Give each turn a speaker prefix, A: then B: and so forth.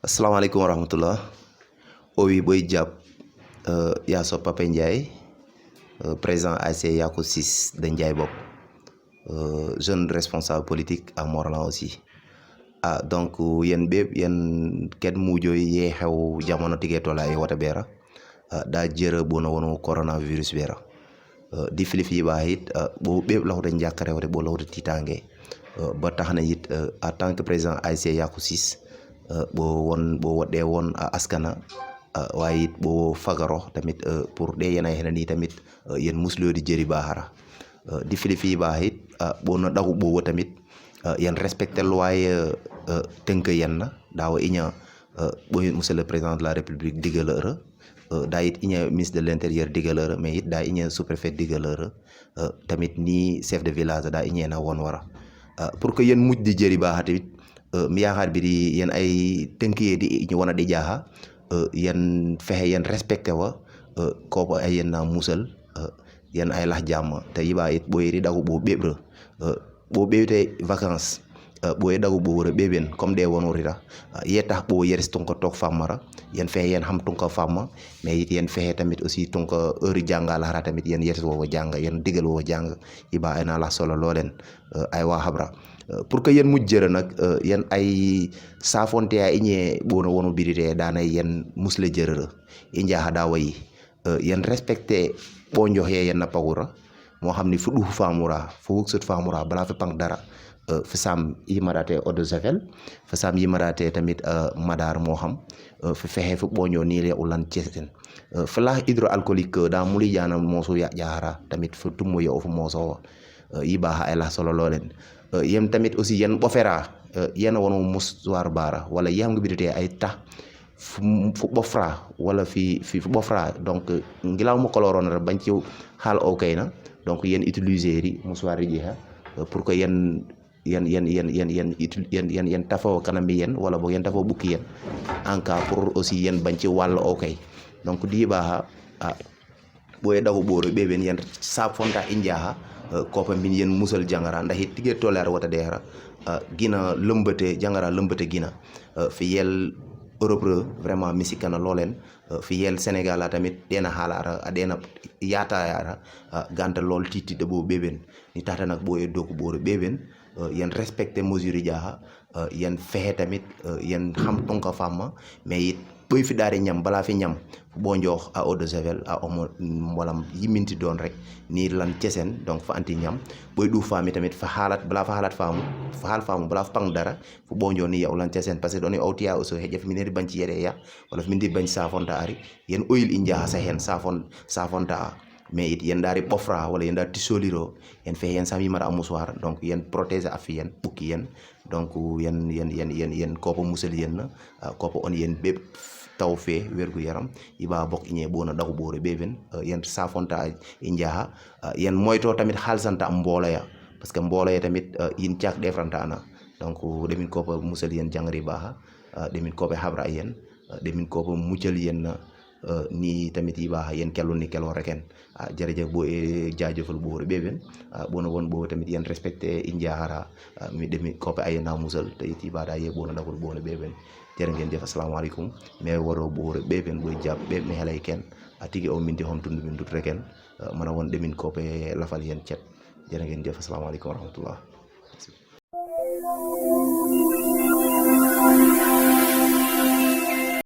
A: Assalamualaikum warahmatullah. Owi boy jàpp yaa so Papa Ndiaye président ASC Yakou Ciss de Ndiaye Bopp jeune responsable politique à Morlan aussi donc yen ɓeɓ yen ken mujoy ye xew jamono tige tola e wata ɓeera da jere bona wono coronavirus ɓeera di filif yiɓa yit ɓo ɓeɓ laxuta njakare wote ɓo laxuta titange ba taxna yit en tant que président ASC Yakou Ciss ɓo woɗɗe won a askana waye yit ɓo fagaro tamit pour ɗe yana hena ni tamit yen muslodi jeri ba hara di filifi ba hit ɓo no ɗagu ɓo wo tamit yen respecte loi tenke yenna dawo iña ɓo monsieur le président de la république digalere da yit iña ministre de l'intérieur digalere mais yit da iña sous-préfet digalere tamit ni chef de village da iñena won wara pour que yen mujdi jeri ba tamit mi yaakaar biri yen ay tenkiye di ñu wona di jaaha yen fexe yen respecté wa ko ay yen na musal yen ay lax jàmm te yiba it bo yeri dagu bo bebre bo bewte vacances bo ye dagu bo wora beben comme de wono rira ye tax bo yeres ton ko tok famara yen fexe yen xam ton ko famma mais it yen fexe tamit aussi ton ko heure jàngal hara tamit yen yeres wo jàng yen digal wo jàng yiba ay na la solo lolen ay wa habra pour que yen mujjere nak yen ay safonte ya iñe bono wono birite dana yen musle jerere inja hada wayi yen respecté bo njox ye yen napagura mo xamni fu du famura fu wuksut famura bala fa pang dara fa sam yimarate eau de javel fa sam yimarate tamit madar mo xam fa fexe fu boño ni le ulan cesen fa la hydroalcoolique da muli jana moso ya jara tamit fu tumo yo fu moso yiba ha ela solo lolen yem tamit aussi yen bofera yen wono musuar bara wala yam ngi bidete ay ta fu bofra wala fi bofra donc ngilaw mo koloron bañ ci xal okay na donc yen utiliser ri musuar ji ha pour que yen tafo kanam yen wala bo yen tafo bukki yen en cas pour aussi yen bañ ci wal okay donc di ba boye dago boro beben yen sa fonta injaha ko min yen musal jangara ndax tige tolar wata dera gina lembete jangara lembete gina fi yel Europe vraiment misikana lolen fi yel Sénégal tamit dena halara adena yata yara ganta lol titi de bo beben ni tata nak boye doku boro beben yen respecter mesure jaha yen fexe tamit yen xam tonka fama mais it boy fi daari ñam bala fi ñam bo njox a eau de javel a omo walam yiminti don rek ni lan cesen donc fa anti ñam boy du fami tamit fa halat bala fa halat famu fa hal famu bala fa pang dara fu bo njo ni yaw lan cesen parce que doni awtiya also hejef mineri banci yere ya wala fi mindi bañ safonta ari yen oil inja sa hen safonta mais it yen dari bofra wala yen dari tisoliro yen fe yen sami mara amusoir donc yen protéger afiyen bukki yen donc yen kopo musel yen kopo on yen beb taw fe wergu yaram iba bok iñe bona dagu bore beben yen safonta injaha yen moyto tamit halsanta mbolo ya parce que mbolo ya tamit yin ciak defranta ana donc demin kopo musel yen jangri baha demin kopo habra yen demin kopo muccel yen ni tamit yiba yen kelo ni kelo reken jërëjëf bo jaajëfal bo beben bono won bo tamit yen respecté injahara mi demi kope ay na musal te yiba da ye bono dagul bono beben jërë ngeen jëf asalaamaaleykum mais waro bo beben boy jàpp beb mi helay ken atigi o mindi hom tundu min dut reken mana won demin kope lafal yen cet jërë ngeen jëf asalaamaaleykum wa rahmatullah